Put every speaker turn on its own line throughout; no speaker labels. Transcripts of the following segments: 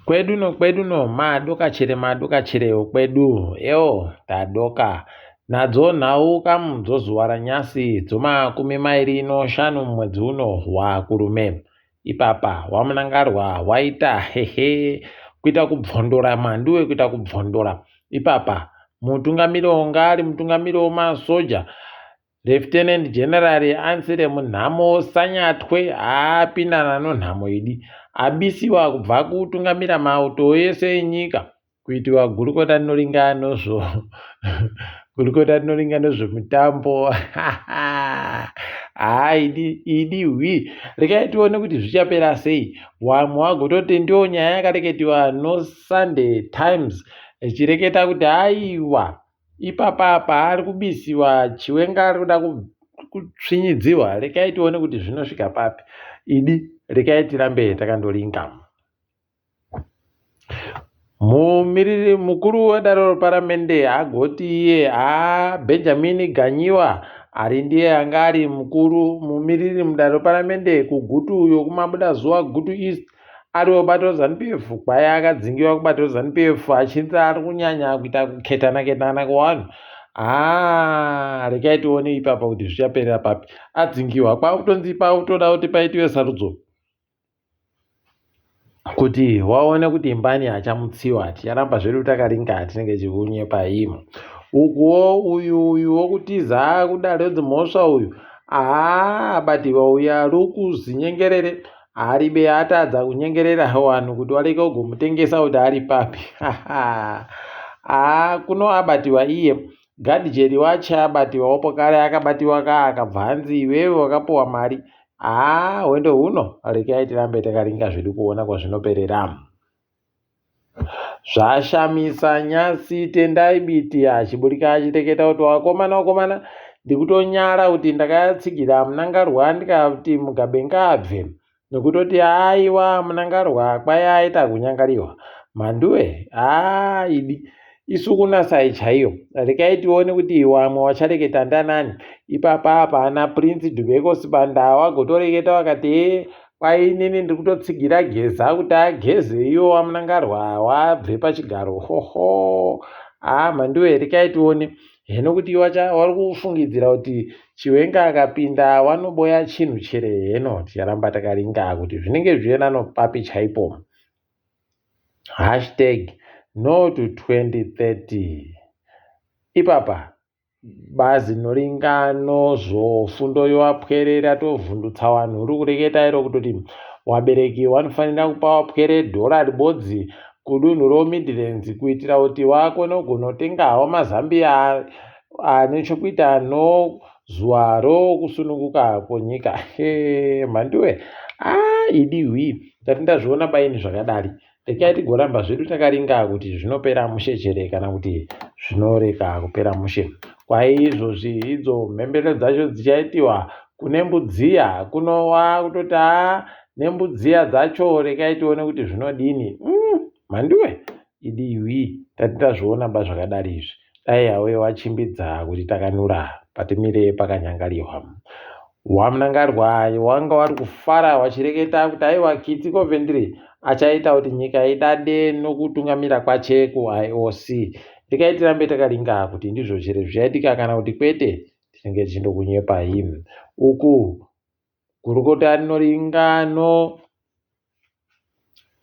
Kwedu no kwedu no madoka chere madoka cherewo kwedu ewo tadoka nadzo nhau kamu dzozuva ranyasi dzomakumi mairi noshanu mumwedzi uno wakurume ipapa wamunangarwa waita hehe kuita kubvondora mhanduwe kuita kubvondora ipapa mutungamiri wanga ari mutungamiri wemasoja Lieutenant General Ansire Munhamo Sanyatwe haapindana nonhamo idi abisiwa kubva kutungamira mauto ese enyika kuitiwa gurukota rinoringa nozvo gurukota rinoringa nezvemitambo haa idi idi hwi rekai tione kuti zvichapera sei wamwe wagototi ndiyo nyaya yakareketiwa nosunday times ichireketa kuti aiwa Ipapa paari kubisiwa Chiwenga ari kuda kutsvinyidziwa rekai tione kuti zvinosvika papi idi rekai tirambe takandoringa. Mumiriri mukuru wedare reparamende agoti iye haa Benjamin Ganyiwa ari ndiye anga ari mukuru mumiriri mudare reparamende kuGutu uyo kumabudazuva Gutu East ari webato reZanu-PF kwaye akadzingiwa kubato reZanu-PF achinzi ari kunyanya kuita kuketana ketana kwevanhu haa rekai tione ipapa kuti zvichaperera papi adzingiwa kwakutonzi pakutoda kuti paitiwe sarudzo kuti waone kuti mbani achamutsiwa ticharamba zvedu takaringa tinenge chikunyepa imo ukuwo uyu uyu wokutiza kudare dzimhosva uyu haa abatiwa uya rukuzinyengerere Haribe atadza kunyengerera wanhu kuti wareke kugomutengesa kuti ari papi. Haa kuno abatiwa iye. Gadjeri wache abatiwawo pokare akabatiwa ka akabva hanzi iwewe wakapuwa mari. Haa hwendo huno rekai tirambe takaringa zvedu kuona kwazvinoperera. Zvashamisa nyasi Tendai Biti achiburika achiteketa kuti wakomana wakomana ndikutonyara kuti ndakatsigira Mnangarwa ndikati Mugabe ngaabve nokutoti aiwa Mnangarwa kwai aita kunyangariwa mhanduwe haa idi isukunasai chaiyo rekai tione kuti wamwe wachareketa ndanani ipapa apa ana Prince Dubeko Sibanda wagotoreketa wakati hee Kwai inini ndiri kutotsigira Geza kuti ageze iwo waMnangarwa wabve pachigaro hoho haa mhanduwe rekai tione heno kuti wari kufungidzira kuti Chiwenga akapinda wanoboya chinhu chere heno ticharamba takaringa kuti zvinenge zvichienda nopapi chaipo hashtag no to 2030 ipapa Bazi rinoringano zvofundo yowapwere ratovhundutsa wanhu uri kureketa iro kutoti wabereki wanofanira kupa wapwere dhora ribodzi kudunhu roMidlands kuitira kuti wakone kugonotenga hawo mazambiya ane chokuita nozuva rokusununguka kwonyika. Hee mhanduwe ah idi hwii ndati ndazviona paini zvakadari. Rekai tigoramba zvedu takaringa kuti zvinopera mushe chere kana kuti zvinoreka kupera mushe. Kwai izvozvi idzo mhemberero dzacho dzichaitiwa kune mbudziya kunowa kutoti haa nembudziya dzacho rekai tione kuti zvinodini. Mm, mhanduwe idiwi tati tazviona ba zvakadari izvi. Dai yave wachimbidza kuti takanura patimire pakanyangarihwa. WaMnangarwa wanga wari kufara wachireketa kuti aiwa Kitsi Coventry achaita kuti nyika idade nokutungamira kwache kuIOC. Rekai tirambe takaringa kuti ndizvo chere zvichaitika kana kuti kwete tinenge tichindokunyepai. Uku Gurukota rinoringa no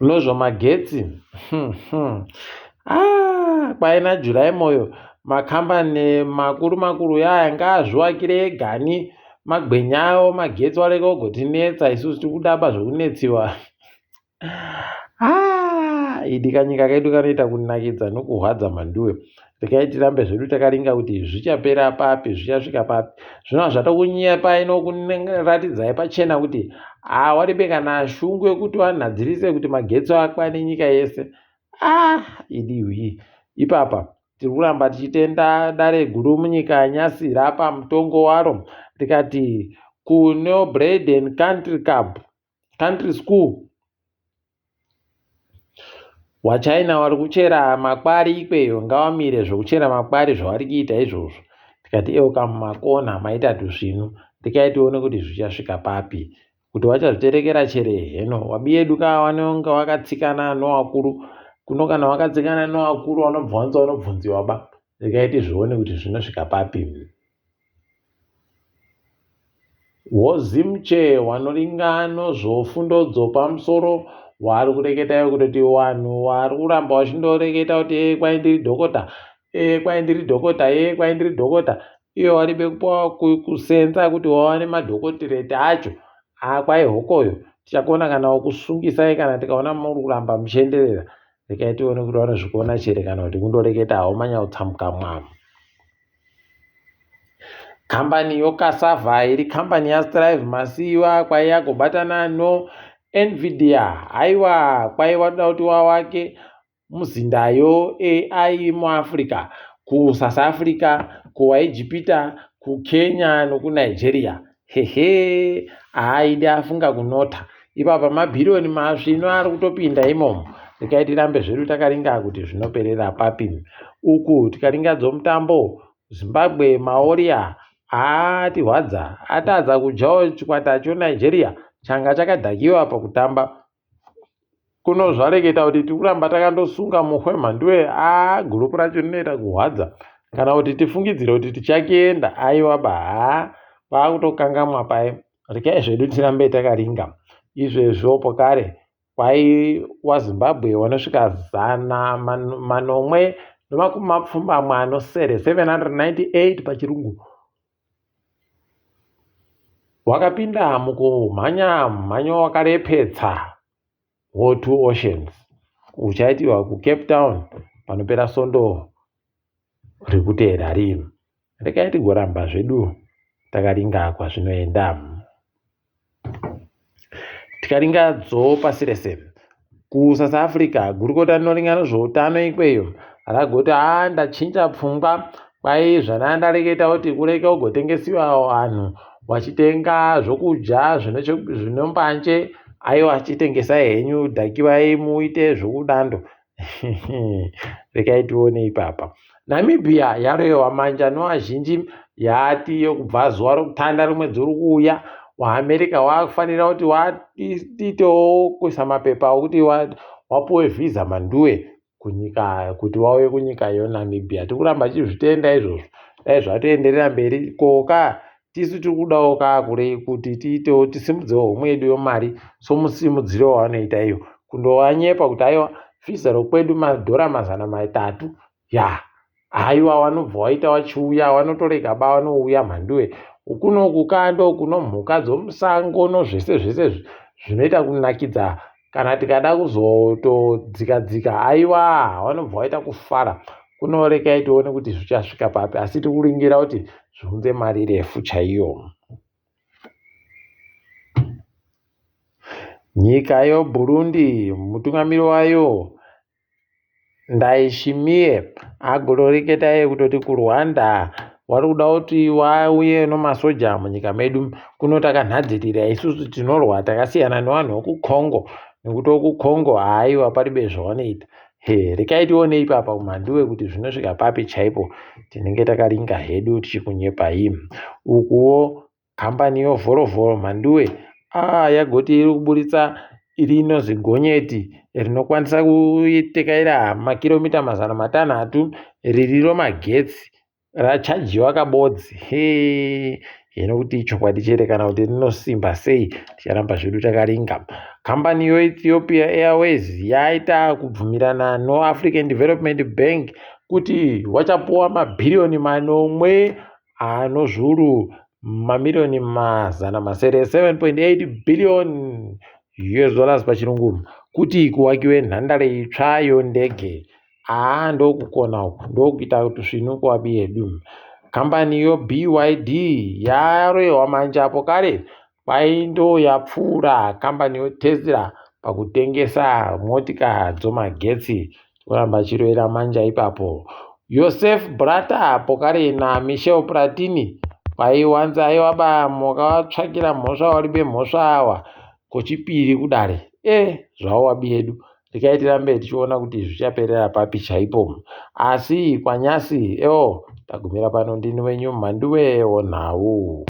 nozvamagetsi hmm, hmm. Ah, kwaina July Moyo makambani makuru makuru yaya ngaazviwakire egani magwenya awo magetsi wareka kugotinetsa isusu tiri kudaba zvekunetsiwa Ah, idi kanyika kedu kanoita kunakidza nokuhwadza mhanduwe rekai tirambe zvedu takaringa kuti zvichapera papi zvichasvika papi zvinova zvatokunyepai nokuratidzai pachena kuti hawaribe kana shungu yekuti vanhadzirise kuti magetsi akwane nyika yese ah idi hwii ipapa tiri kuramba tichitenda dare guru munyika nyasi rapa mutongo waro rikati kuno Braden Country Club Country School WaChina wari kuchera makwari ikweyo ngawamire zvekuchera makwari zvavari kuita izvozvo tikati euka mumakona maita tusvinu ndikai tione kuti zvichasvika papi. Kuti wachazviterekera chere heno wabiyedu ka wanonga wakatsikana nowakuru kuno kana wakatsikana nowakuru wanobva wanzi wanobvunziwa ba regai tizvione kuti zvinosvika papi. Wozimche wanoringano zvofundo dzopamusoro wari kureketa kutoti wanhu wari kuramba wachindoreketa kuti e kwai ndiri dhokota e kwai ndiri dhokota e kwai ndiri dhokota iyo waribe kupiwa kusenza kuti wawane madhokotireti acho haa kwai hokoyo tichakuona kana wakusungisai kana tikaona muri kuramba muchienderera regai tione kuti vanozvikuona chere kana kuti kundoreketa hawo manyautsamuka mwamo. Kambani yoCassava iri kambani yaStrive Masiyiwa kwai yagobatana no Nvidia haiwa kwai watoda kuti wawake muzinda yoAI muAfrica, kuSouth Africa, kuEgipita, kuKenya nokuNigeria. Hehe, haaidi afunga kunota. Ipapa mabhiriyoni masvinu ari kutopinda imomo. Regai tirambe zvedu takaringa kuti zvinoperera papi. Uku tikaringa dzomutambo, Zimbabwe maOria atirwadza atadza kudyawo chikwata choNigeria changa chakadhakiwa pakutamba. Kuno zvareketa kuti tikuramba takandosunga muhwe mhanduwe aa gurupu racho rinoita kuhwadza kana kuti tifungidzire kuti tichakienda aiwa ba haa kwaakutokangamwa paye rekai zvedu tirambe takaringa izvezvo pokare kwai wazimbabwe wanosvika zana manomwe nemakumi mapfumbamwe anosere 798 pachirungu Wakapinda mukumhanya mumhanyo wakarepetsa woTwo Oceans uchaitirwa kuCape Town panopera svondo rikuteera rino. Regai tigoramba zvedu takaringa kwazvinoenda. Tikaringa dzo pasi rese kuSouth Africa gurukota rinoringa nezveutano ikweyo ragoti haa ndachinja pfungwa kwai zvana ndareketa kuti kureke ugotengesiwa vanhu wachitenga zvokudya zvine mbanje aiwa chitengesai henyu dhakiwai muite zvokudando regai tione ipapa Namibia yaroyewa manja nevazhinji yati yokubva zuva rokutanda remwedzi uri kuuya waAmerica wakufanira kuti waitewo kuisa mapepa okuti wapuwe vhiza manduwe kunyika kuti wauye kunyika yoNamibia tiri kuramba tichizvitenda izvozvo dai zvatoenderera mberi koka Tisu tiri kudawo ka kure kuti tiitewo tisimudzewo homwe yedu yomari somusimudziro wavanoita iyo. Kundovanyepa kuti aiwa visa rokwedu madhora 300 ya haiwa vanobva waita wachiuya vanotorega ba vanouya mhanduwe. Kunoku ka ndokuno mhuka dzomusango nozvese zvese zvinoita kunakidza Kana tikada kuzotodzika dzika aiwa vanobva vaita kufara kuno rekai tione kuti zvichasvika papi asi tiri kuringira kuti zviunze mari refu chaiyo. Nyika yoBurundi mutungamiri wayo Ndayishimiye agororeketa iye kutoti kuRwanda wari kuda kuti wauye nomasoja munyika medu kuno takanhadzirira isusu tinorwa takasiyana nevanhu vekuCongo nekuti vekuCongo haiwa paribe zvavanoita he rekai tione ipapa kumhanduwe kuti zvinosvika papi chaipo tinenge takaringa hedu tichikunyepai ukuwo Kambani yoVhorovhoro Mhanduwe ah yagoti iri kuburitsa rino zigonyeti rinokwanisa kutekaira makiromita 600 ririro magetsi rachajiwa kabodzi hee hino kuti ichokwadi chere kana kuti rinosimba sei ticharamba zvedu takaringa. Kambani yoEthiopia Airways yaita kubvumirana noAfrican Development Bank kuti wachapuwa mabhiriyoni manomwe ano zviuru mamiriyoni 600 7.8 billion US dollars pachirungu kuti kuwakiwe nhandare itsva yondege. Haa ndokukona uku ndokuita kuti svinu kuwabi yedu. Kambani yoBYD yaroyewa manje apo kare Kwai ndoyapfuura kambani yoTesla pakutengesa motika dzomagetsi. Toramba chiroera manja ipapo. Yosef Blatter pokare naMichel Platini kwai wanzi aiwa ba mukavatsvakira mhosva waribe mhosva awa kochipiri kudare. E zvawo wabi yedu. Regai tirambe tichiona kuti zvichaperera papi chaipo. Asi kwanyasi eo tagumira pano ndini wenyu Mhanduwe wonhau.